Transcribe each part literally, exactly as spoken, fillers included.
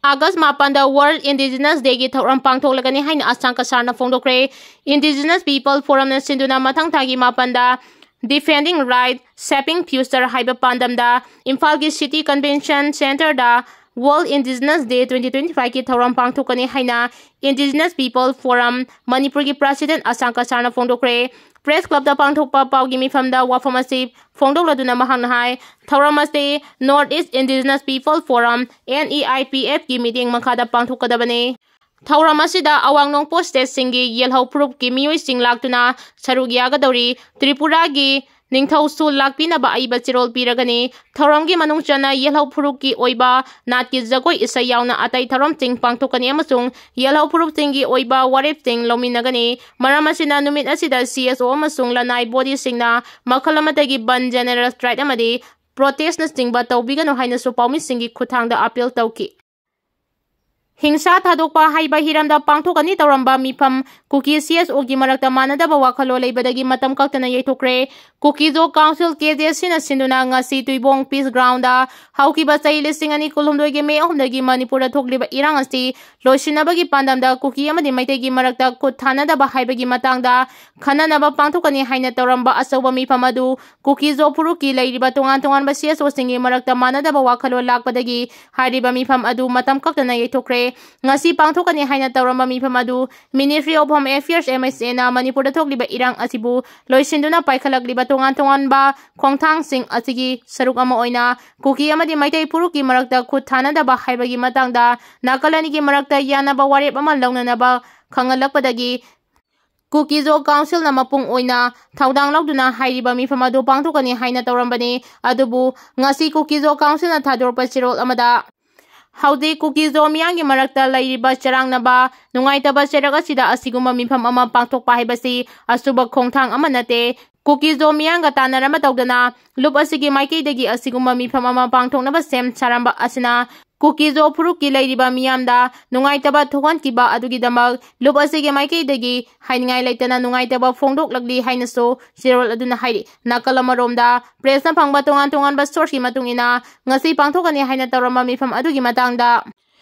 ꯑꯥꯒꯁ ꯃꯥꯄꯟꯗ World Indigenous Dayꯒꯤ ꯊꯧꯔꯝ ꯄꯥꯡꯊꯣꯛꯂꯒꯅꯤ ꯍꯥꯏꯅ ꯑꯁꯥꯝ ꯀꯁꯥꯔꯅ ꯐꯣꯡꯗꯣꯛꯈ꯭ꯔꯦ꯫ Indigenous People Forumꯅ ꯁꯤꯟꯗꯨꯅ ꯃꯊꯪ ꯊꯥꯒꯤ ꯃꯥꯄꯟꯗ Defending Right, Shaping Future ꯍꯥꯏꯕ ꯄꯥꯟꯗꯝꯗ ꯏꯝꯐꯥꯜꯒꯤ City Convention Centreꯗ World Indigenous Day twenty twenty-fiveꯀꯤ ꯊꯧꯔꯝ ꯄꯥꯡꯊꯣꯛꯀꯅꯤ ꯍꯥꯏꯅ Indigenous People Forum ꯃꯅꯤꯄꯨꯔꯒꯤ President ꯑꯁꯥꯝ ꯀꯁꯥꯔꯅ ꯐꯣꯡꯗꯣꯛꯈ꯭ꯔꯦ꯫ Press Clubꯇ ꯄꯥꯡꯊꯣꯛꯄ ꯄꯥꯎꯒꯤ ꯃꯤꯐꯝꯗ ꯋꯥꯐꯝ ꯑꯁꯤ ꯐꯣꯡꯗꯣꯛꯂꯗꯨꯅ ꯃꯍꯥꯛꯅ ꯍꯥꯏ, ꯊꯧꯔꯝ ꯑꯁꯤ North East Indigenous People Forum, NEIPFꯀꯤ ꯃꯤꯠꯌꯦꯡ ꯃꯈꯥꯗ ꯄꯥꯡꯊꯣꯛꯀꯗꯕꯅꯤ꯫ ꯊꯧꯔꯝ ꯑꯁꯤꯗ ꯑꯋꯥꯡ ꯅꯣꯡꯄꯣꯛ stateꯁꯤꯡꯒꯤ ꯌꯦꯜꯍꯧ ꯐꯨꯔꯨꯞꯀꯤ ꯃꯤꯑꯣꯏꯁꯤꯡ ꯂꯥꯛꯇꯨꯅ ꯁꯔꯨꯛ ꯌꯥꯒꯗꯧꯔꯤ꯫ ꯇ꯭ꯔꯤꯄꯨꯔꯥꯒꯤ ꯅꯤꯡꯊꯧꯁꯨ ꯂꯥꯛꯄꯤꯅꯕ ꯑꯏꯕ ꯆꯤꯔꯣꯜ ꯄꯤꯔꯒꯅꯤ꯫ ꯊꯧꯔꯝꯒꯤ ꯃꯅꯨꯡ ꯆꯟꯅ ꯌꯦꯜꯍꯧ ꯐꯨꯔꯨꯞꯀꯤ ꯑꯣꯏꯕ ꯅꯥꯠꯀꯤ ꯖꯒꯣꯏ ꯏꯁꯩ ꯌꯥꯎꯅ ꯑꯇꯩ ꯊꯧꯔꯝꯁꯤꯡ ꯄꯥꯡꯊꯣꯛꯀꯅꯤ ꯑꯃꯁꯨꯡ ꯌꯦꯜꯍꯧ ꯐꯨꯔꯨꯞꯁꯤꯡꯒꯤ ꯑꯣꯏꯕ ꯋꯥꯔꯦꯞꯁꯤꯡ ꯂꯧꯃꯤꯟꯅꯒꯅꯤ꯫ ꯃꯔꯝ ꯑꯁꯤꯅ ꯅꯨꯃꯤꯠ ꯑꯁꯤꯗ CSO ꯑꯃꯁꯨꯡ ꯂꯅꯥꯏ bodyꯁꯤꯡꯅ ꯃꯈꯜ ꯑꯃꯠꯇꯒꯤ ꯕꯟ, general strike ꯑꯃꯗꯤ protestꯅꯆꯤꯡꯕ ꯇꯧꯕꯤꯒꯅꯨ ꯍꯥꯏꯅꯁꯨ ꯄꯥꯎꯃꯤꯁꯤꯡꯒꯤ ꯈꯨꯠꯊꯥꯡꯗ appeal ꯇꯧꯈꯤ꯫ ꯍꯤꯡꯁꯥ ꯊꯥꯗꯣꯛꯄ ꯍꯥꯏꯕ ꯍꯤꯔꯝꯗ ꯄꯥꯡꯊꯣꯛꯀꯅꯤ ꯇꯧꯔꯝꯕ ꯃꯤꯐꯝ ꯀꯨꯀꯤ CSOꯒꯤ ꯃꯔꯛꯇ ꯃꯥꯟꯅꯗꯕ ꯋꯥꯈꯜꯂꯣꯟ ꯂꯩꯕꯗꯒꯤ ꯃꯇꯝ ꯀꯛꯇꯅ ꯌꯩꯊꯣꯛꯈ꯭ꯔꯦ꯫ ꯀꯨꯀꯤꯖꯣ Council, KJCꯅ ꯁꯤꯟꯗꯨꯅ ꯉꯁꯤ ꯇꯨꯏꯕꯣꯡ Peace Groundꯗ ꯍꯧꯈꯤꯕ ꯆꯍꯤ ꯂꯤꯁꯤꯡ ꯑꯅꯤ ꯀꯨꯟꯍꯨꯝꯗꯣꯏꯒꯤ ꯃꯦ ꯑꯍꯨꯝꯗꯒꯤ ꯃꯅꯤꯄꯨꯔꯗ ꯊꯣꯛꯂꯤꯕ ꯏꯔꯥꯡ ꯑꯁꯤ ꯂꯣꯏꯁꯤꯟꯅꯕꯒꯤ ꯄꯥꯟꯗꯝꯗ ꯀꯨꯀꯤ ꯑꯃꯗꯤ ꯃꯩꯇꯩꯒꯤ ꯃꯔꯛꯇ ꯈꯨꯠ ꯊꯥꯅꯗꯕ ꯍꯥꯏꯕꯒꯤ ꯃꯇꯥꯡꯗ ꯈꯟꯅꯅꯕ ꯄꯥꯡꯊꯣꯛꯀꯅꯤ ꯍꯥꯏꯅ ꯇꯧꯔꯝꯕ ꯑꯆꯧꯕ ꯃꯤꯐꯝ ꯑꯗꯨ ꯀꯨꯀꯤꯖꯣ ꯐꯨꯔꯨꯞꯀꯤ ꯂꯩꯔꯤꯕ ꯇꯣꯉꯥꯟ ꯇꯣꯉꯥꯟꯕ CSOꯁꯤꯡꯒꯤ ꯃꯔꯛꯇ ꯃꯥꯟꯅꯗꯕ ꯋꯥꯈꯜꯂꯣꯟ ꯂꯥꯛꯄꯗꯒꯤ ꯍꯥꯏꯔꯤꯕ ꯃꯤꯐꯝ ꯑꯗꯨ ꯃꯇꯝ ꯀꯛꯇꯅ ꯌꯩꯊꯣꯛꯈ꯭ꯔꯦ꯫ ꯉꯁꯤ ꯄꯥꯡꯊꯣꯛꯀꯅꯤ ꯍꯥꯏꯅ ꯇꯧꯔꯝꯕ ꯃꯤꯐꯝ ꯑꯗꯨ Ministry of Home Affairs, MHAꯅ ꯃꯅꯤꯄꯨꯔꯗ ꯊꯣꯛꯂꯤꯕ ꯏꯔꯥꯡ ꯑꯁꯤꯕꯨ ꯂꯣꯏꯁꯤꯟꯗꯨꯅ ꯄꯥꯏꯈꯠꯂꯛꯂꯤꯕ ꯇꯣꯉꯥꯟ ꯇꯣꯉꯥꯟꯕ ꯈꯣꯡꯊꯥꯡꯁꯤꯡ ꯑꯁꯤꯒꯤ ꯁꯔꯨꯛ ꯑꯃ ꯑꯣꯏꯅ ꯀꯨꯀꯤ ꯑꯃꯗꯤ ꯃꯩꯇꯩ ꯐꯨꯔꯨꯞꯀꯤ ꯃꯔꯛꯇ ꯈꯨꯠ ꯊꯥꯅꯗꯕ ꯍꯥꯏꯕꯒꯤ ꯃꯇꯥꯡꯗ ꯅꯥꯀꯜ ꯑꯅꯤꯒꯤ ꯃꯔꯛꯇ ꯌꯥꯅꯕ ꯋꯥꯔꯦꯞ ꯑꯃ ꯂꯧꯅꯅꯕ ꯈꯪꯍꯜꯂꯛꯄꯗꯒꯤ ꯀꯨꯀꯤꯖꯣ Councilꯅ ꯃꯄꯨꯡ ꯑꯣꯏꯅ ꯊꯧꯗꯥꯡ ꯂꯧꯗꯨꯅ ꯍꯥꯏꯔꯤꯕ ꯃꯤꯐꯝ ꯑꯗꯨ ꯄꯥꯡꯊꯣꯛꯀꯅꯤ ꯍꯥꯏꯅ ꯇꯧꯔꯝꯕꯅꯤ꯫ ꯑꯗꯨꯕꯨ ꯉꯁꯤ ꯀꯨꯀꯤꯖꯣ Councilꯅ ꯊꯥꯗꯣꯔꯛꯄ ꯆꯦꯔꯣꯜ ꯑꯃꯗ, ꯍꯧꯖꯤꯛ ꯀꯨꯀꯤꯖꯣ ꯃꯤꯌꯥꯝꯒꯤ ꯃꯔꯛꯇ ꯂꯩꯔꯤꯕ ꯆꯔꯥꯡꯅꯕ, ꯅꯨꯡꯉꯥꯏꯇꯕ ꯆꯩꯔꯛ ꯑꯁꯤꯗ ꯑꯁꯤꯒꯨꯝꯕ ꯃꯤꯐꯝ ꯑꯃ ꯄꯥꯡꯊꯣꯛꯄ ꯍꯥꯏꯕꯁꯤ ꯑꯆꯨꯝꯕ ꯈꯣꯡꯊꯥꯡ ꯑꯃ ꯅꯠꯇꯦ꯫ ꯀꯨꯀꯤꯖꯣ ꯃꯤꯌꯥꯝꯒ ꯇꯥꯟꯅꯔꯝꯕ ꯇꯧꯗꯅ ꯂꯨꯞ ꯑꯁꯤꯒꯤ ꯃꯥꯏꯀꯩꯗꯒꯤ ꯑꯁꯤꯒꯨꯝꯕ ꯃꯤꯐꯝ ꯑꯃ ꯄꯥꯡꯊꯣꯛꯅꯕ ꯁꯦꯝ ꯁꯥꯔꯝꯕ ꯑꯁꯤꯅ ꯀꯨꯀꯤꯖꯣ ꯐꯨꯔꯨꯞꯀꯤ ꯂꯩꯔꯤꯕ ꯃꯤꯌꯥꯝꯗ ꯅꯨꯡꯉꯥꯏꯇꯕ ꯊꯣꯛꯍꯟꯈꯤꯕ ꯑꯗꯨꯒꯤꯗꯃꯛ ꯂꯨꯞ ꯑꯁꯤꯒꯤ ꯃꯥꯏꯀꯩꯗꯒꯤ ꯍꯥꯏꯅꯤꯡꯉꯥꯏ ꯂꯩꯇꯅ ꯅꯨꯡꯉꯥꯏꯇꯕ ꯐꯣꯡꯗꯣꯛꯂꯛꯂꯤ ꯍꯥꯏꯅꯁꯨ ꯆꯦꯔꯣꯜ ꯑꯗꯨꯅ ꯍꯥꯏꯔꯤ꯫ ꯅꯥꯀꯜ ꯑꯃꯔꯣꯝꯗ, Pressꯅ ꯐꯪꯕ ꯇꯣꯉꯥꯟ ꯇꯣꯉꯥꯟꯕ sourceꯀꯤ ꯃꯇꯨꯡ ꯏꯟꯅ, ꯉꯁꯤ ꯄꯥꯡꯊꯣꯛꯀꯅꯤ ꯍꯥꯏꯅ ꯇꯧꯔꯝꯕ ꯃꯤꯐꯝ ꯑꯗꯨꯒꯤ ꯃꯇꯥꯡꯗ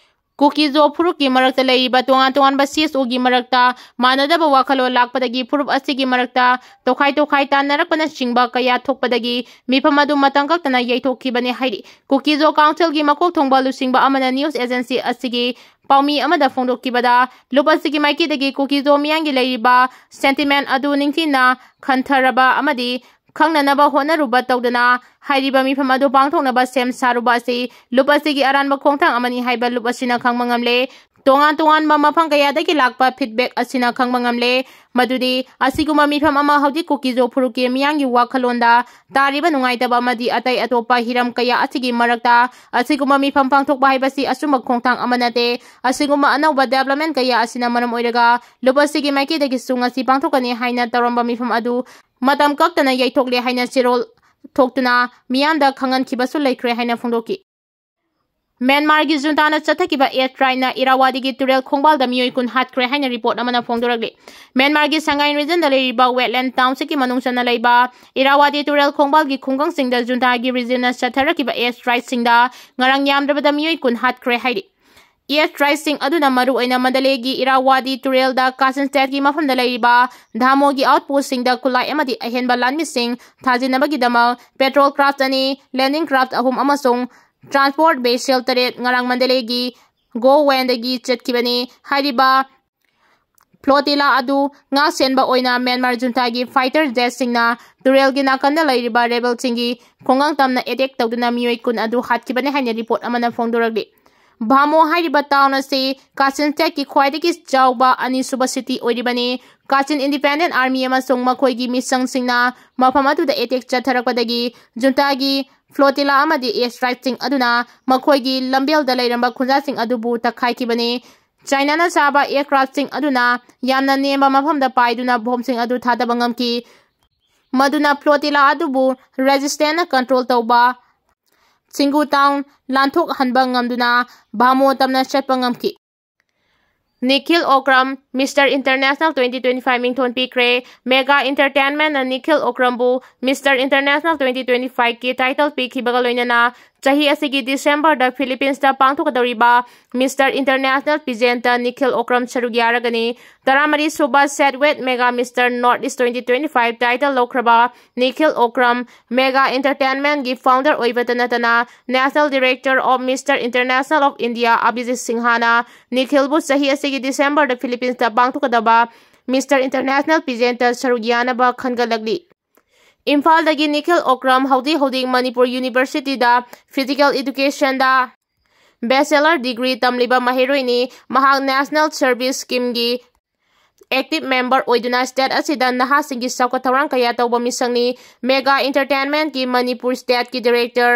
ꯀꯨꯀꯤꯖꯣ ꯐꯨꯔꯨꯞꯀꯤ ꯃꯔꯛꯇ ꯂꯩꯔꯤꯕ ꯇꯣꯉꯥꯟ ꯇꯣꯉꯥꯟꯕ ꯁꯤ ꯑꯦꯁ ꯑꯣꯒꯤ ꯃꯔꯛꯇ ꯃꯥꯟꯅꯗꯕ ꯋꯥꯈꯜꯂꯣꯟ ꯂꯥꯛꯄꯗꯒꯤ ꯐꯨꯔꯨꯞ ꯑꯁꯤꯒꯤ ꯃꯔꯛꯇ ꯇꯣꯈꯥꯏ ꯇꯣꯈꯥꯏ ꯇꯥꯟꯅꯔꯛꯄꯅꯆꯤꯡꯕ ꯀꯌꯥ ꯊꯣꯛꯄꯗꯒꯤ ꯃꯤꯐꯝ ꯑꯗꯨ ꯃꯇꯝ ꯀꯛꯇꯅ ꯌꯩꯊꯣꯛꯈꯤꯕꯅꯤ ꯍꯥꯏꯔꯤ꯫ ꯀꯨꯀꯤꯖꯣ ꯀꯥꯎꯟꯁꯤꯜꯒꯤ ꯃꯀꯣꯛ ꯊꯣꯡꯕ ꯂꯨꯆꯤꯡꯕ ꯑꯃꯅ ꯅ꯭ꯌꯨꯁ ꯑꯦꯖꯦꯟꯁꯤ ꯑꯁꯤꯒꯤ ꯄꯥꯎꯃꯤ ꯑꯃꯗ ꯐꯣꯡꯗꯣꯛꯈꯤꯕꯗ, ꯂꯨꯞ ꯑꯁꯤꯒꯤ ꯃꯥꯏꯀꯩꯗꯒꯤ ꯀꯨꯀꯤꯖꯣ ꯃꯤꯌꯥꯝꯒꯤ ꯂꯩꯔꯤꯕ ꯁꯦꯟꯇꯤꯃꯦꯟ ꯑꯗꯨ ꯅꯤꯡꯊꯤꯅ ꯈꯟꯊꯔꯕ ꯑꯃꯗꯤ ꯈꯪꯅꯅꯕ ꯍꯣꯠꯅꯔꯨꯕ ꯇꯧꯗꯅ ꯍꯥꯏꯔꯤꯕ ꯃꯤꯐꯝ ꯑꯗꯨ ꯄꯥꯡꯊꯣꯛꯅꯕ ꯁꯦꯝ ꯁꯥꯔꯨꯕ ꯑꯁꯤ ꯂꯨꯞ ꯑꯁꯤꯒꯤ ꯑꯔꯥꯟꯕ ꯈꯣꯡꯊꯥꯡ ꯑꯃꯅꯤ ꯍꯥꯏꯕ ꯂꯨꯞ ꯑꯁꯤꯅ ꯈꯪꯕ ꯉꯝꯂꯦ꯫ ꯇꯣꯉꯥꯟ ꯇꯣꯉꯥꯟꯕ ꯃꯐꯝ ꯀꯌꯥꯗꯒꯤ ꯂꯥꯛꯄ ꯐꯤꯗꯕꯦꯛ ꯑꯁꯤꯅ ꯈꯪꯕ ꯉꯝꯂꯦ ꯃꯗꯨꯗꯤ ꯑꯁꯤꯒꯨꯝꯕ ꯃꯤꯐꯝ ꯑꯃ ꯍꯧꯖꯤꯛ ꯀꯨꯀꯤꯖꯣ ꯐꯨꯔꯨꯞꯀꯤ ꯃꯤꯌꯥꯝꯒꯤ ꯋꯥꯈꯜꯂꯣꯟꯗ ꯇꯥꯔꯤꯕ ꯅꯨꯡꯉꯥꯏꯇꯕ ꯑꯃꯗꯤ ꯑꯇꯩ ꯑꯇꯣꯞꯄ ꯍꯤꯔꯝ ꯀꯌꯥ ꯑꯁꯤꯒꯤ ꯃꯔꯛꯇ ꯑꯁꯤꯒꯨꯝꯕ ꯃꯤꯐꯝ ꯄꯥꯡꯊꯣꯛꯄ ꯍꯥꯏꯕꯁꯤ ꯑꯆꯨꯝꯕ ꯈꯣꯡꯊꯥꯡ ꯑꯃ ꯅꯠꯇꯦ꯫ ꯑꯁꯤꯒꯨꯝꯕ ꯑꯅꯧꯕ ꯗꯦꯕꯂꯞꯃꯦꯟ ꯀꯌꯥ ꯑꯁꯤꯅ ꯃꯔꯝ ꯑꯣꯏꯔꯒ ꯂꯨꯞ ꯑꯁꯤꯒꯤ ꯃꯥꯏꯀꯩꯗꯒꯤꯁꯨ ꯉꯁꯤ ꯄꯥꯡꯊꯣꯛꯀꯅꯤ ꯍꯥꯏꯅ ꯇꯧꯔꯝꯕ ꯃꯤꯐꯝ ꯑꯗꯨ ꯃꯇꯝ ꯀꯛꯇꯅ ꯌꯩꯊꯣꯛꯂꯦ ꯍꯥꯏꯅ ꯆꯦꯔꯣꯜ ꯊꯣꯛꯇꯨꯅ ꯃꯤꯌꯥꯝꯗ ꯈꯪꯍꯟꯈꯤꯕꯁꯨ ꯂꯩꯈ꯭ꯔꯦ ꯍꯥꯏꯅ ꯐꯣꯡꯗꯣꯛꯈꯤ꯫ ꯃ꯭ꯌꯥꯟꯃꯥꯔꯒꯤ ꯖꯨꯟꯇꯥꯅ ꯆꯠꯊꯈꯤꯕ ꯑꯦꯌꯔ ꯁ꯭ꯇ꯭ꯔꯥꯏꯛꯅ ꯏꯔꯥꯋꯥꯗꯤꯒꯤ ꯇꯨꯔꯦꯜ ꯈꯣꯡꯕꯥꯜꯗ ꯃꯤꯑꯣꯏ ꯀꯨꯟ ꯍꯥꯠꯈ꯭ꯔꯦ ꯍꯥꯏꯅ ꯔꯤꯄꯣꯔꯠ ꯑꯃꯅ ꯐꯣꯡꯗꯣꯔꯛꯂꯤ꯫ ꯃ꯭ꯌꯥꯟꯃꯥꯔꯒꯤ ꯁꯉꯥꯏꯟ ꯔꯤꯖꯟꯗ ꯂꯩꯔꯤꯕ ꯋꯦꯠꯂꯦꯟ ꯇꯥꯎꯟꯁꯤꯞꯀꯤ ꯃꯅꯨꯡ ꯆꯟꯅ ꯂꯩꯕ ꯏꯔꯥꯋꯥꯗꯤ ꯇꯨꯔꯦꯜ ꯈꯣꯡꯕꯥꯜꯒꯤ ꯈꯨꯡꯒꯪꯁꯤꯡꯗ ꯖꯨꯟꯇꯥꯒꯤ ꯔꯤꯖꯤꯝꯅ ꯆꯠꯊꯔꯛꯈꯤꯕ ꯑꯦꯌꯔ ꯁ꯭ꯇ꯭ꯔꯥꯏꯛꯁꯤꯡꯗ ꯉꯔꯥꯡ ꯌꯥꯝꯗ꯭ꯔꯕꯗ ꯃꯤꯑꯣꯏ ꯀꯨꯟ ꯍꯥꯠꯈ꯭ꯔꯦ ꯍꯥꯏꯔꯤ꯫ ꯑꯦꯌꯔ ꯁ꯭ꯇ꯭ꯔꯥꯏꯛꯁꯤꯡ ꯑꯗꯨꯅ ꯃꯔꯨꯑꯣꯏꯅ ꯃꯟꯗꯂꯦꯒꯤ ꯏꯔꯥꯋꯥꯗꯤ ꯇꯨꯔꯦꯜꯗ ꯀꯥꯁꯤꯟ ꯁ꯭ꯇꯦꯠꯀꯤ ꯃꯐꯝꯗ ꯂꯩꯔꯤꯕ ꯙꯥꯃꯣꯒꯤ ꯑꯥꯎꯠꯄꯣꯁꯁꯤꯡꯗ ꯈꯨꯠꯂꯥꯏ ꯑꯃꯗꯤ ꯑꯍꯦꯟꯕ ꯂꯥꯟꯃꯤꯁꯤꯡ ꯊꯥꯖꯤꯟꯅꯕꯒꯤꯗꯃꯛ ꯄꯦꯇ꯭ꯔꯣꯜ ꯀ꯭ꯔꯥꯐꯠ ꯑꯅꯤ, ꯂꯦꯟꯗꯤꯡ ꯀ꯭ꯔꯥꯐꯠ ꯑꯍꯨꯝ ꯑꯃꯁꯨꯡ ꯇ꯭ꯔꯥꯟꯁꯄꯣꯔꯠ ꯚꯦꯁꯦꯜ ꯇꯔꯦꯠ ꯉꯔꯥꯡ ꯃꯟꯗꯂꯦꯒꯤ ꯒꯣꯋꯦꯟꯗꯒꯤ ꯆꯠꯈꯤꯕꯅꯤ꯫ ꯍꯥꯏꯔꯤꯕ ꯐ꯭ꯂꯣꯇꯤꯂꯥ ꯑꯗꯨ ꯉꯥꯛꯁꯦꯟꯕ ꯑꯣꯏꯅ ꯃ꯭ꯌꯥꯟꯃꯥꯔ ꯖꯨꯟꯇꯥꯒꯤ ꯐꯥꯏꯇꯔ ꯖꯦꯠꯁꯤꯡꯅ ꯇꯨꯔꯦꯜꯒꯤ ꯅꯥꯀꯟꯗ ꯂꯩꯔꯤꯕ ꯔꯦꯕꯦꯜꯁꯤꯡꯒꯤ ꯈꯨꯡꯒꯪ ꯇꯝꯅ ꯑꯦꯇꯦꯛ ꯇꯧꯗꯨꯅ ꯃꯤꯑꯣꯏ ꯀꯨꯟ ꯑꯗꯨ ꯍꯥꯠꯈꯤꯕꯅꯤ ꯍꯥꯏꯅ ꯔꯤꯄꯣꯔꯠ ꯑꯃꯅ ꯐꯣꯡꯗꯣꯔꯛꯂꯤ꯫ ꯚꯥꯃꯣ ꯍꯥꯏꯔꯤꯕ ꯇꯥꯎꯟ ꯑꯁꯤ ꯀꯥꯆꯤꯟ ꯁ꯭ꯇꯦꯠꯀꯤ ꯈ꯭ꯋꯥꯏꯗꯒꯤ ꯆꯥꯎꯕ ꯑꯅꯤꯁꯨꯕ ꯁꯤꯇꯤ ꯑꯣꯏꯔꯤꯕꯅꯤ꯫ ꯀꯥꯆꯤꯟ ꯏꯟꯗꯤꯄꯦꯟꯗꯦꯟ ꯑꯥꯔꯃꯤ ꯑꯃꯁꯨꯡ ꯃꯈꯣꯏꯒꯤ ꯃꯤꯁꯪꯁꯤꯡꯅ ꯃꯐꯝ ꯑꯗꯨꯗ ꯑꯦꯇꯦꯛ ꯆꯠꯊꯔꯛꯄꯗꯒꯤ ꯖꯨꯟꯇꯥꯒꯤ ꯐ꯭ꯂꯣꯇꯤꯂꯥ ꯑꯃꯗꯤ ꯑꯦꯌꯔ ꯁ꯭ꯇ꯭ꯔꯥꯏꯛꯁꯤꯡ ꯑꯗꯨꯅ ꯃꯈꯣꯏꯒꯤ ꯂꯝꯕꯦꯜꯗ ꯂꯩꯔꯝꯕ ꯈꯨꯟꯖꯥꯁꯤꯡ ꯑꯗꯨꯕꯨ ꯇꯛꯈꯥꯏꯈꯤꯕꯅꯤ꯫ ꯆꯥꯏꯅꯥꯅ ꯁꯥꯕ ꯑꯦꯌꯔꯀ꯭ꯔꯥꯐꯠꯁꯤꯡ ꯑꯗꯨꯅ ꯌꯥꯝꯅ ꯅꯦꯝꯕ ꯃꯐꯝꯗ ꯄꯥꯏꯗꯨꯅ ꯕꯣꯝꯁꯤꯡ ꯑꯗꯨ ꯊꯥꯗꯕ ꯉꯝꯈꯤ, ꯃꯗꯨꯅ ꯐ꯭ꯂꯣꯇꯤꯂꯥ ꯑꯗꯨꯕꯨ ꯔꯦꯖꯤꯁꯇꯦꯟꯁꯅ ꯀꯟꯇ꯭ꯔꯣꯜ ꯇꯧꯕ ꯆꯤꯡꯒꯨ ꯇꯥꯎꯟ ꯂꯥꯟꯊꯣꯛꯍꯟꯕ ꯉꯝꯗꯨꯅ ꯚꯥꯃꯣ ꯇꯝꯅ ꯆꯠꯄ ꯉꯝꯈꯤ꯫ Nikhil Okram Mister International twenty twenty-five ꯃꯤꯡꯊꯣꯟ ꯄꯤꯈ꯭ꯔꯦ꯫ Mega Entertainment ꯅ Nikhil ꯑꯣꯀ꯭ꯔꯝꯕꯨ Mister International twenty twenty-five ꯀꯤ title ꯄꯤꯈꯤꯕꯒ ꯂꯣꯏꯅꯅ ꯆꯍꯤ ꯑꯁꯤꯒꯤ December ꯗ Philippines ꯇ ꯄꯥꯡꯊꯣꯛꯀꯗꯧꯔꯤꯕ Mister International pageant ꯇ ꯅꯤꯈꯤꯜ ꯑꯣꯀ꯭ꯔꯝ ꯁꯔꯨꯛ ꯌꯥꯔꯒꯅꯤ꯫ ꯇꯔꯥꯃꯔꯤ ꯁꯨꯕ Sadwet Mega Mister North East twenty twenty-five title ꯂꯧꯈ꯭ꯔꯕ Nikhil Okram Mega Entertainment ꯀꯤ founder ꯑꯣꯏꯕꯇ ꯅꯠꯇꯅ National Director of Mister International of India ꯑꯚꯤꯖꯤꯠ ꯁꯤꯡꯍꯥꯅ ꯅꯤꯈꯤꯜꯕꯨ ꯆꯍꯤ ꯑꯁꯤꯒꯤ December ꯗ Philippines ꯇ ꯄꯥꯡꯊꯣꯛꯀꯗꯕ Mister International pageant ꯇ ꯁꯔꯨꯛ ꯌꯥꯅꯕ ꯈꯟꯒꯠꯂꯛꯂꯤ꯫ ꯏꯝꯐꯥꯜꯗꯒꯤ ꯅꯤꯈꯤꯜ ꯑꯣꯀ꯭ꯔꯝ ꯍꯧꯖꯤꯛ ꯍꯧꯖꯤꯛ ꯃꯅꯤꯄꯨꯔ University ꯗ Physical Education ꯗ bachelor degree ꯇꯝꯂꯤꯕ ꯃꯍꯩꯔꯣꯏꯅꯤ꯫ ꯃꯍꯥꯛ National Service Scheme ꯒꯤ active member ꯑꯣꯏꯗꯨꯅ state ꯑꯁꯤꯗ ꯅꯍꯥꯁꯤꯡꯒꯤ ꯆꯥꯎꯈꯠ ꯊꯧꯔꯥꯡ ꯀꯌꯥ ꯇꯧꯕ ꯃꯤꯁꯛꯅꯤ꯫ Mega Entertainment ꯀꯤ ꯃꯅꯤꯄꯨꯔ state ꯀꯤ director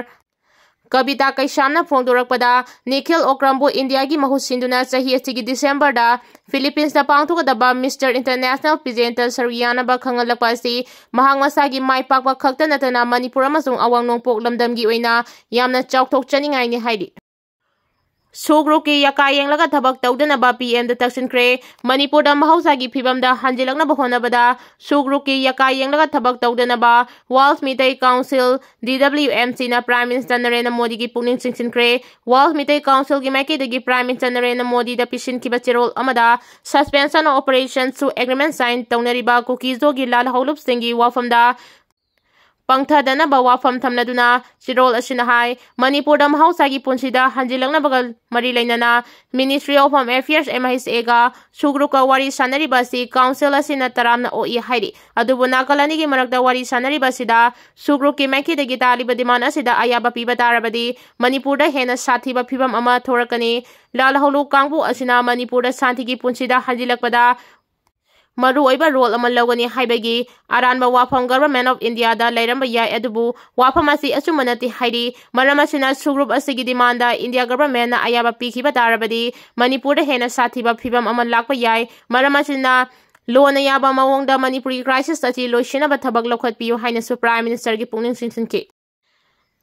ꯀꯕꯤꯇꯥ ꯀꯩꯁꯥꯝꯅ ꯐꯣꯡꯗꯣꯔꯛꯄꯗ, ꯅꯤꯈꯤꯜ ꯑꯣꯀ꯭ꯔꯝꯕꯨ ꯏꯟꯗꯤꯌꯥꯒꯤ ꯃꯍꯨꯠ ꯁꯤꯟꯗꯨꯅ ꯆꯍꯤ ꯑꯁꯤꯒꯤ December ꯗ Philippines ꯇ ꯄꯥꯡꯊꯣꯛꯀꯗꯕ Mister International pageant ꯇ ꯁꯔꯨꯛ ꯌꯥꯅꯕ ꯈꯪꯍꯜꯂꯛꯄ ꯑꯁꯤ ꯃꯍꯥꯛ ꯃꯁꯥꯒꯤ ꯃꯥꯏ ꯄꯥꯛꯄ ꯈꯛꯇ ꯅꯠꯇꯅ ꯃꯅꯤꯄꯨꯔ ꯑꯃꯁꯨꯡ ꯑꯋꯥꯡ ꯅꯣꯡꯄꯣꯛ ꯂꯝꯗꯝꯒꯤ ꯑꯣꯏꯅ ꯌꯥꯝꯅ ꯆꯥꯎꯊꯣꯛꯆꯅꯤꯡꯉꯥꯏꯅꯤ ꯍꯥꯏꯔꯤ꯫ ꯁꯨꯒ꯭ꯔꯨꯞꯀꯤ ꯌꯥꯀꯥ ꯌꯦꯡꯂꯒ ꯊꯕꯛ ꯇꯧꯗꯅꯕ P M ꯗ ꯇꯛꯁꯤꯟꯈ꯭ꯔꯦ꯫ ꯃꯅꯤꯄꯨꯔꯗ ꯃꯍꯧꯁꯥꯒꯤ ꯐꯤꯕꯝꯗ ꯍꯟꯖꯤꯜꯂꯛꯅꯕ ꯍꯣꯠꯅꯕꯗ ꯁꯨꯒ꯭ꯔꯨꯞꯀꯤ ꯌꯥꯀꯥ ꯌꯦꯡꯂꯒ ꯊꯕꯛ ꯇꯧꯗꯅꯕ World Meitei Council, D W M C ꯅ Prime Minister ꯅꯔꯦꯟꯗ꯭ꯔ ꯃꯣꯗꯤꯒꯤ ꯄꯨꯛꯅꯤꯡ ꯆꯤꯡꯁꯤꯟꯈ꯭ꯔꯦ꯫ World Meitei Council ꯒꯤ ꯃꯥꯏꯀꯩꯗꯒꯤ Prime Minister ꯅꯔꯦꯟꯗ꯭ꯔ ꯃꯣꯗꯤꯗ ꯄꯤꯁꯤꯟꯈꯤꯕ ꯆꯦꯔꯣꯜ ꯑꯃꯗ suspension of operation ꯁꯨ agreement sign ꯇꯧꯅꯔꯤꯕ ꯀꯨꯀꯤꯖꯣꯒꯤ ꯂꯥꯜꯍꯧꯂꯨꯞꯁꯤꯡꯒꯤ ꯋꯥꯐꯝꯗ ꯄꯪꯊꯗꯅꯕ ꯋꯥꯐꯝ ꯊꯝꯂꯗꯨꯅ ꯆꯦꯔꯣꯜ ꯑꯁꯤꯅ ꯍꯥꯏ, ꯃꯅꯤꯄꯨꯔꯗ ꯃꯍꯧꯁꯥꯒꯤ ꯄꯨꯟꯁꯤꯗ ꯍꯟꯖꯤꯜꯂꯛꯅꯕꯒ ꯃꯔꯤ ꯂꯩꯅꯅ Ministry of Home Affairs, M H A ꯒ ꯁꯨꯒ꯭ꯔꯨꯞꯀ ꯋꯥꯔꯤ ꯁꯥꯟꯅꯔꯤꯕ ꯑꯁꯤ Council ꯑꯁꯤꯅ ꯇꯔꯥꯝꯅ ꯑꯣꯛꯏ ꯍꯥꯏꯔꯤ꯫ ꯑꯗꯨꯕꯨ ꯅꯥꯀꯜ ꯑꯅꯤꯒꯤ ꯃꯔꯛꯇ ꯋꯥꯔꯤ ꯁꯥꯟꯅꯔꯤꯕ ꯑꯁꯤꯗ ꯁꯨꯒ꯭ꯔꯨꯞꯀꯤ ꯃꯥꯏꯀꯩꯗꯒꯤ ꯇꯥꯜꯂꯤꯕ demand ꯑꯁꯤꯗ ꯑꯌꯥꯕ ꯄꯤꯕ ꯇꯥꯔꯕꯗꯤ ꯃꯅꯤꯄꯨꯔꯗ ꯍꯦꯟꯅ ꯁꯥꯊꯤꯕ ꯐꯤꯕꯝ ꯑꯃ ꯊꯣꯔꯛꯀꯅꯤ꯫ ꯂꯥꯜꯍꯧꯂꯨꯞ ꯀꯥꯡꯕꯨ ꯑꯁꯤꯅ ꯃꯅꯤꯄꯨꯔꯗ ꯁꯥꯟꯇꯤꯒꯤ ꯄꯨꯟꯁꯤꯗ ꯍꯟꯖꯤꯜꯂꯛꯄꯗ ꯃꯔꯨꯑꯣꯏꯕ role ꯑꯃ ꯂꯧꯒꯅꯤ ꯍꯥꯏꯕꯒꯤ ꯑꯔꯥꯟꯕ ꯋꯥꯐꯝ Government of India ꯗ ꯂꯩꯔꯝꯕ ꯌꯥꯏ, ꯑꯗꯨꯕꯨ ꯋꯥꯐꯝ ꯑꯁꯤ ꯑꯆꯨꯝꯕ ꯅꯠꯇꯦ ꯍꯥꯏꯔꯤ꯫ ꯃꯔꯝ ꯑꯁꯤꯅ ꯁꯨꯒ꯭ꯔꯨꯞ ꯑꯁꯤꯒꯤ demand ꯗ India Government ꯅ ꯑꯌꯥꯕ ꯄꯤꯈꯤꯕ ꯇꯥꯔꯕꯗꯤ ꯃꯅꯤꯄꯨꯔꯗ ꯍꯦꯟꯅ ꯁꯥꯊꯤꯕ ꯐꯤꯕꯝ ꯑꯃ ꯂꯥꯛꯄ ꯌꯥꯏ꯫ ꯃꯔꯝ ꯑꯁꯤꯅ ꯂꯣꯟꯅ ꯌꯥꯕ ꯃꯑꯣꯡꯗ ꯃꯅꯤꯄꯨꯔꯒꯤ crisis ꯑꯁꯤ ꯂꯣꯏꯁꯤꯟꯅꯕ ꯊꯕꯛ ꯂꯧꯈꯠꯄꯤꯌꯨ ꯍꯥꯏꯅꯁꯨ Prime Minister ꯒꯤ ꯄꯨꯛꯅꯤꯡ ꯆꯤꯡꯁꯤꯟꯈꯤ꯫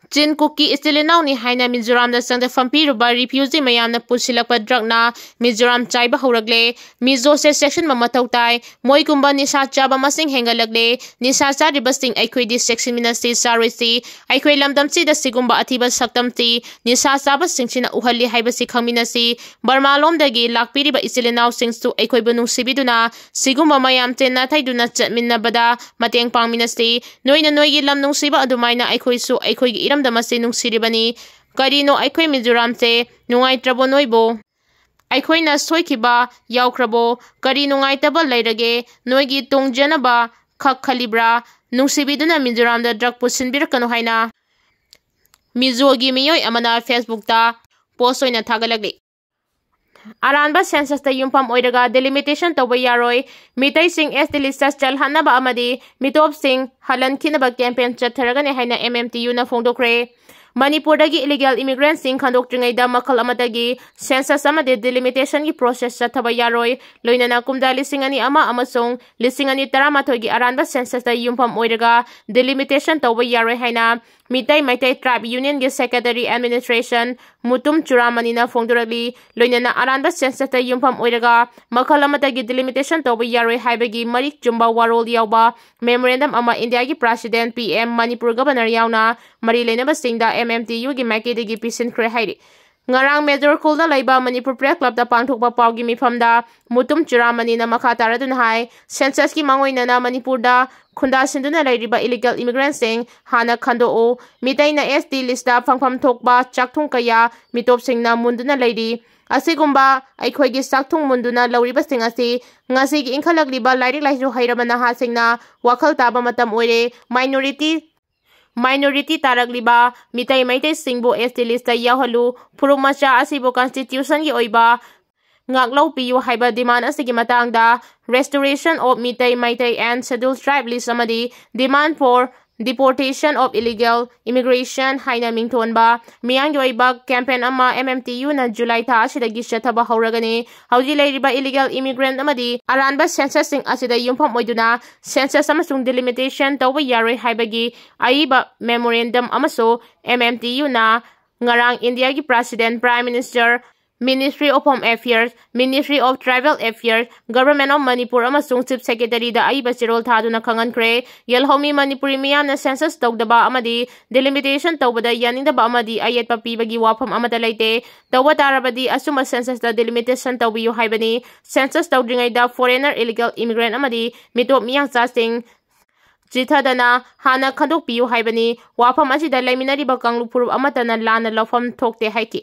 ꯆꯤꯟ ꯀꯨꯀꯤ ꯏꯆꯤꯜ ꯏꯅꯥꯎꯅꯤ ꯍꯥꯏꯅ ꯃꯤꯖꯣꯔꯥꯝꯗ ꯆꯪꯗꯐꯝ ꯄꯤꯔꯨꯕ refugee ꯃꯌꯥꯝꯅ ꯄꯨꯁꯤꯜꯂꯛꯄ drugꯅ ꯃꯤꯖꯣꯔꯥꯝ ꯆꯥꯏꯕ ꯍꯧꯔꯛꯂꯦ꯫ ꯃꯤꯖꯣꯁꯦ ꯆꯦꯛꯁꯤꯟꯕ ꯃꯊꯧ ꯇꯥꯏ꯫ ꯃꯣꯏꯒꯨꯝꯕ ꯅꯤꯁꯥ ꯆꯥꯕ ꯃꯁꯤꯡ ꯍꯦꯟꯒꯠꯂꯛꯂꯦ꯫ ꯅꯤꯁꯥ ꯆꯥꯔꯤꯕꯁꯤꯡ ꯑꯩꯈꯣꯏꯗꯤ ꯆꯦꯛꯁꯤꯟꯃꯤꯟꯅꯁꯤ, ꯆꯥꯔꯣꯏꯁꯤ꯫ ꯑꯩꯈꯣꯏ ꯂꯝꯗꯝꯁꯤꯗ ꯁꯤꯒꯨꯝꯕ ꯑꯊꯤꯕ ꯁꯛꯇꯝꯁꯤ ꯅꯤꯁꯥ ꯆꯥꯕꯁꯤꯡꯁꯤꯅ ꯎꯍꯜꯂꯤ ꯍꯥꯏꯕꯁꯤ ꯈꯪꯃꯤꯟꯅꯁꯤ꯫ ꯕꯔꯃꯥ ꯂꯣꯝꯗꯒꯤ ꯂꯥꯛꯄꯤꯔꯤꯕ ꯏꯆꯤꯜ ꯏꯅꯥꯎꯁꯤꯡꯁꯨ ꯑꯩꯈꯣꯏꯕꯨ ꯅꯨꯡꯁꯤꯕꯤꯗꯨꯅ ꯁꯤꯒꯨꯝꯕ ꯃꯌꯥꯝꯁꯦ ꯅꯥꯊꯩꯗꯨꯅ ꯆꯠꯃꯤꯟꯅꯕꯗ ꯃꯇꯦꯡ ꯄꯥꯡꯃꯤꯟꯅꯁꯤ꯫ ꯅꯣꯏꯅ ꯅꯣꯏꯒꯤ ꯂꯝ ꯅꯨꯡꯁꯤꯕ ꯑꯗꯨꯃꯥꯏꯅ ꯑꯩꯈꯣꯏꯁꯨ ꯑꯩꯈꯣꯏꯒꯤ ꯏꯔꯝꯗꯝ ꯑꯁꯤ ꯅꯨꯡꯁꯤꯔꯤꯕꯅꯤ꯫ ꯀꯔꯤꯅꯣ ꯑꯩꯈꯣꯏ ꯃꯤꯖꯣꯔꯥꯝꯁꯦ ꯅꯨꯡꯉꯥꯏꯇ꯭ꯔꯕꯣ ꯅꯣꯏꯕꯨ? ꯑꯩꯈꯣꯏꯅ ꯁꯣꯏꯈꯤꯕ ꯌꯥꯎꯈ꯭ꯔꯕꯣ? ꯀꯔꯤ ꯅꯨꯡꯉꯥꯏꯇꯕ ꯂꯩꯔꯒꯦ? ꯅꯣꯏꯒꯤ ꯇꯣꯡꯖꯅꯕ ꯈꯛ ꯈꯜꯂꯤꯕ꯭ꯔꯥ? ꯅꯨꯡꯁꯤꯕꯤꯗꯨꯅ ꯃꯤꯖꯣꯔꯥꯝꯗ drug ꯄꯨꯁꯤꯟꯕꯤꯔꯛꯀꯅꯨ ꯍꯥꯏꯅ ꯃꯤꯖꯣꯒꯤ ꯃꯤꯑꯣꯏ ꯑꯃꯅ Facebookꯇ post ꯑꯣꯏꯅ ꯊꯥꯒꯠꯂꯛꯂꯤ꯫ ꯑꯔꯥꯟꯕ censusꯇ ꯌꯨꯝꯐꯝ ꯑꯣꯏꯔꯒ delimitation ꯇꯧꯕ ꯌꯥꯔꯣꯏ꯫ ꯃꯤꯇꯩꯁꯤꯡ ST listꯇ ꯆꯜꯍꯟꯅꯕ ꯑꯃꯗꯤ ꯃꯤꯇꯣꯞꯁꯤꯡ ꯍꯜꯍꯟꯈꯤꯅꯕ campaign ꯆꯠꯊꯔꯒꯅꯤ ꯍꯥꯏꯅ MMTUꯅ ꯐꯣꯡꯗꯣꯛꯈ꯭ꯔꯦ꯫ ꯃꯅꯤꯄꯨꯔꯗꯒꯤ illegal immigrantꯁꯤꯡ ꯈꯟꯗꯣꯛꯇ꯭ꯔꯤꯉꯩꯗ ꯃꯈꯜ ꯑꯃꯠꯇꯒꯤ census ꯑꯃꯗꯤ delimitationꯒꯤ process ꯆꯠꯊꯕ ꯌꯥꯔꯣꯏ꯫ ꯂꯣꯏꯅꯅ ꯀꯨꯝꯖꯥ ꯂꯤꯁꯤꯡ ꯑꯅꯤ ꯑꯃ ꯑꯃꯁꯨꯡ ꯂꯤꯁꯤꯡ ꯑꯅꯤ ꯇꯔꯥꯃꯥꯊꯣꯏꯒꯤ ꯑꯔꯥꯟꯕ censusꯇ ꯌꯨꯝꯐꯝ ꯑꯣꯏꯔꯒ delimitation ꯇꯧꯕ ꯌꯥꯔꯣꯏ ꯍꯥꯏꯅ Meitei Meitei Tribe Unionꯒꯤ Secretary Administration Mutum ꯆꯨꯔꯥꯃꯅꯤꯅ ꯐꯣꯡꯗꯣꯔꯛꯂꯤ꯫ ꯂꯣꯏꯅꯅ ꯑꯔꯥꯟꯕ censusꯇ ꯌꯨꯝꯐꯝ ꯑꯣꯏꯔꯒ ꯃꯈꯜ ꯑꯃꯠꯇꯒꯤ delimitation ꯇꯧꯕ ꯌꯥꯔꯣꯏ ꯍꯥꯏꯕꯒꯤ ꯃꯔꯤꯛ ꯆꯨꯝꯕ ꯋꯥꯔꯣꯜ ꯌꯥꯎꯕ memorandum ꯑꯃ ꯏꯟꯗꯤꯌꯥꯒꯤ President, PM, ꯃꯅꯤꯄꯨꯔ Governor ꯌꯥꯎꯅ ꯃꯔꯤ ꯂꯩꯅꯕꯁꯤꯡꯗ MMTUꯒꯤ ꯃꯥꯏꯀꯩꯗꯒꯤ ꯄꯤꯁꯤꯟꯈ꯭ꯔꯦ ꯍꯥꯏꯔꯤ꯫ ꯉꯔꯥꯡ Major ꯈꯨꯜꯗ ꯂꯩꯕ ꯃꯅꯤꯄꯨꯔ Press Clubꯇ ꯄꯥꯡꯊꯣꯛꯄ ꯄꯥꯎꯒꯤ ꯃꯤꯐꯝꯗ ꯃꯨꯇꯨꯝ ꯆꯨꯔꯥꯃꯅꯤꯅ ꯃꯈꯥ ꯇꯥꯔꯗꯨꯅ ꯍꯥꯏ, censusꯀꯤ ꯃꯥꯡꯑꯣꯏꯅꯅ ꯃꯅꯤꯄꯨꯔꯗ ꯈꯨꯟꯗꯥꯁꯤꯟꯗꯨꯅ ꯂꯩꯔꯤꯕ illegal immigrantꯁꯤꯡ ꯍꯥꯟꯅ ꯈꯟꯗꯣꯛꯎ꯫ ꯃꯤꯇꯩꯅ ST listꯇ ꯐꯪꯐꯝ ꯊꯣꯛꯄ ꯆꯥꯛꯊꯨꯡ ꯀꯌꯥ ꯃꯤꯇꯣꯞꯁꯤꯡꯅ ꯃꯨꯟꯗꯨꯅ ꯂꯩꯔꯤ꯫ ꯑꯁꯤꯒꯨꯝꯕ ꯑꯩꯈꯣꯏꯒꯤ ꯆꯥꯛꯊꯨꯡ ꯃꯨꯟꯗꯨꯅ ꯂꯧꯔꯤꯕꯁꯤꯡ ꯑꯁꯤ ꯉꯁꯤꯒꯤ ꯏꯟꯈꯠꯂꯛꯂꯤꯕ ꯂꯥꯏꯔꯤꯛ ꯂꯥꯏꯁꯨ ꯍꯩꯔꯕ ꯅꯍꯥꯁꯤꯡꯅ ꯋꯥꯈꯜ ꯇꯥꯕ ꯃꯇꯝ ꯑꯣꯏꯔꯦ꯫ Minority, minority ꯇꯥꯔꯛꯂꯤꯕ Meitei ꯃꯩꯇꯩꯁꯤꯡꯕꯨ ST listꯇ ꯌꯥꯎꯍꯜꯂꯨ꯫ ꯐꯨꯔꯨꯞ ꯃꯆꯥ ꯑꯁꯤꯕꯨ constitutionꯒꯤ ꯑꯣꯏꯕ ꯉꯥꯛꯂꯧ ꯄꯤꯌꯨ ꯍꯥꯏꯕ demand ꯑꯁꯤꯒꯤ ꯃꯇꯥꯡꯗ Restoration of Meitei, Meitei and Scheduled Tribe List ꯑꯃꯗꯤ Demand for Deportation of Illegal Immigration ꯍꯥꯏꯅ ꯃꯤꯡꯊꯣꯟꯕ ꯃꯤꯌꯥꯝꯒꯤ ꯑꯣꯏꯕ campaign ꯑꯃ M M T U ꯅ July ꯊꯥ ꯑꯁꯤꯗꯒꯤ ꯆꯠꯊꯕ ꯍꯧꯔꯒꯅꯤ꯫ ꯍꯧꯖꯤꯛ ꯂꯩꯔꯤꯕ illegal immigrant ꯑꯃꯗꯤ ꯑꯔꯥꯟꯕ census ꯁꯤꯡ ꯑꯁꯤꯗ ꯌꯨꯝꯐꯝ ꯑꯣꯏꯗꯨꯅ census ꯑꯃꯁꯨꯡ delimitation ꯇꯧꯕ ꯌꯥꯔꯣꯏ ꯍꯥꯏꯕꯒꯤ ꯑꯏꯕ memorandum ꯑꯃꯁꯨ M M T U ꯅ ꯉꯔꯥꯡ ꯏꯟꯗꯤꯌꯥꯒꯤ President, Prime Minister, Ministry of Home Affairs, Ministry of Tribal Affairs, Government of Manipur ꯑꯃꯁꯨꯡ Chief Secretary ꯗ ꯑꯏꯕ ꯆꯦꯔꯣꯜ ꯊꯥꯗꯨꯅ ꯈꯪꯍꯟꯈ꯭ꯔꯦ꯫ ꯌꯦꯜꯍꯧꯃꯤ ꯃꯅꯤꯄꯨꯔꯤ ꯃꯤꯌꯥꯝꯅ census ꯇꯧꯗꯕ ꯑꯃꯗꯤ delimitation ꯇꯧꯕꯗ ꯌꯥꯅꯤꯡꯗꯕ ꯑꯃꯗꯤ ꯑꯌꯦꯠꯄ ꯄꯤꯕꯒꯤ ꯋꯥꯐꯝ ꯑꯃꯠꯇ ꯂꯩꯇꯦ꯫ ꯇꯧꯕ ꯇꯥꯔꯕꯗꯤ ꯑꯆꯨꯝꯕ census ꯇ delimitation ꯇꯧꯕꯤꯌꯨ ꯍꯥꯏꯕꯅꯤ꯫ Census ꯇꯧꯗ꯭ꯔꯤꯉꯩꯗ foreigner, illegal immigrant ꯑꯃꯗꯤ ꯃꯤꯇꯣꯞ ꯃꯤꯌꯥꯡꯆꯥꯁꯤꯡ ꯆꯤꯊꯗꯅ ꯍꯥꯟꯅ ꯈꯟꯗꯣꯛꯄꯤꯌꯨ ꯍꯥꯏꯕꯅꯤ꯫ ꯋꯥꯐꯝ ꯑꯁꯤꯗ ꯂꯩꯃꯤꯟꯅꯔꯤꯕ ꯀꯥꯡꯂꯨꯞ ꯐꯨꯔꯨꯞ ꯑꯃꯠꯇꯅ ꯂꯥꯟꯅ ꯂꯧꯐꯝ ꯊꯣꯛꯇꯦ ꯍꯥꯏꯈꯤ꯫